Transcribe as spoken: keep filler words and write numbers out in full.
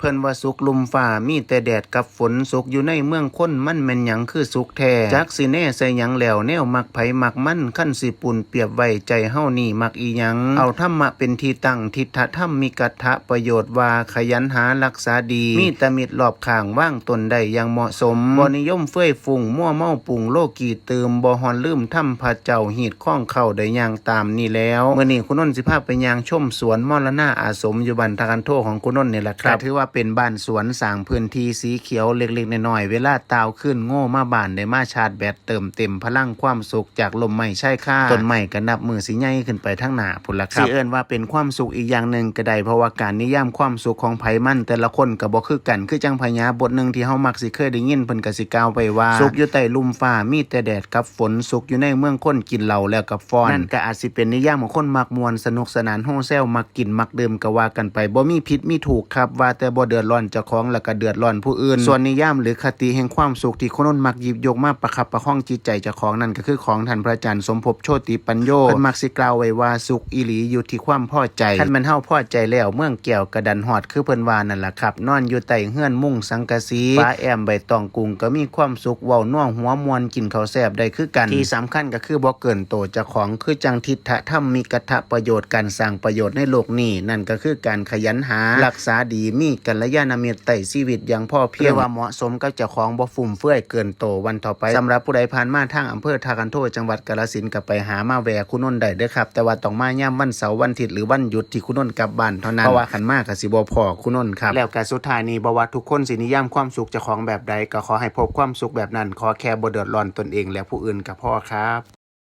เพิ่นว่าสุขลุ่มฟ้ามีแต่แดดกับฝน สุขอยู่ในเมืองคนมันแม่นหยังคือสุขแท้ จักสิแน่ใส่หยังแล้ว แนวมักไผมักมัน คันสิปูนเปียบไว้ ใจเฮานี่มักอีหยัง เอาธรรมะเป็นที่ตั้ง ทิฏฐธรรมมิกถะประโยชน์ว่า ขยันหารักษาดี มีแต่มิตรรอบข้าง วางตนได้อย่างเหมาะสม บ่นิยมเฟื่อยฟุ้ง มัวเมาปรุงโลกีตื่ม บ่ฮอนลืมธรรมพระเจ้า ฮีดคองเข้าได้ย่างตามนี่แล้ว มื้อนี้คุณนนท์สิพาไปย่างชมสวนมรณาอาสมอยู่บ้านท่าคันโทของคุณนนท์นี่แหละครับ ก็ถือว่าเป็นบ้านสวนสร้างพื้นที่สีเขียวเล็กๆน้อยๆ เวลาต่าวคืนโง่มาบ้านได้มาชาร์จแบตเติมเต็มพลังความสุขจากร่มไม้ชายคา ต้นไม้ก็นับมื้อสิใหญ่ขึ้นไปทางหน้าพุ้นล่ะครับ สิเอิ้นว่าเป็นความสุขอีกอย่างหนึ่งก็ได้ เพราะว่าการนิยามความสุขของไผมันแต่ละคนก็บ่คือกัน คือจั่งพญาบทหนึ่งที่เฮามักสิเคยได้ยิน เพิ่นก็สิกล่าวไว้ว่า สุขอยู่ใต้ลุ่มฟ้า มีแต่แดดกับฝน สุขอยู่ในเมืองคนกินเหล้าแล้วก็ฟ้อน นั่นก็อาจสิเป็นนิยามของคนมักม่วน สนุกสนานโฮแซว มักกินมักดื่มก็ว่ากันไป บ่มีผิดมีถูกครับ ว่าแต่บ่เดือดร้อนเจ้าของแล้วก็เดือดร้อนผู้อื่น ส่วนนิยามหรือคติแห่งความสุขที่คุณนนท์มักหยิบยกมาประคับประคองจิตใจเจ้าของ นั่นก็คือของท่านพระอาจารย์สมภพโชติปัญโญ เพิ่นมักสิกล่าวไว้ว่า สุขอีหลีอยู่ที่ความพอใจ คันแม่นเฮาพอใจแล้ว เมืองแก้วกระดันฮอด คือเพิ่นว่านั่นล่ะครับ นอนอยู่ใต้เฮือนมุงสังกะสี ฝาแอ้มใบตองกุงก็มีความสุข เว้านัวหัวม่วน กินข้าวแซ่บได้คือกัน ที่สำคัญก็คือบ่เกินโตเจ้าของ คือจั่งทิฏฐธรรมมิกถะประโยชน์ การสร้างประโยชน์ในโลกนี้ นั่นก็คือการขยันหา รักษาดี มีกัลยาณมิตร ใช้ชีวิตอย่างพอเพียง เรียกว่าเหมาะสมกับเจ้าของ บ่ฟุ่มเฟือยเกินโต วันต่อไป สำหรับผู้ใดผ่านมาทางอำเภอท่าคันโท จังหวัดกาฬสินธุ์ ก็ไปหามาแวะคุณนนท์ได้เด้อครับ แต่ว่าต้องมายามวันเสาร์วันอาทิตย์หรือวันหยุดที่คุณนนท์กลับบ้านเท่านั้น เพราะว่าคันมาก็สิบ่พ้อคุณนนท์ครับ แล้วก็สุดท้ายนี้ บ่ว่าทุกคนสินิยามความสุขเจ้าของแบบใด ก็ขอให้พบความสุขแบบนั้น ขอแค่บ่เดือดร้อนตนเองและผู้อื่นก็พอครับ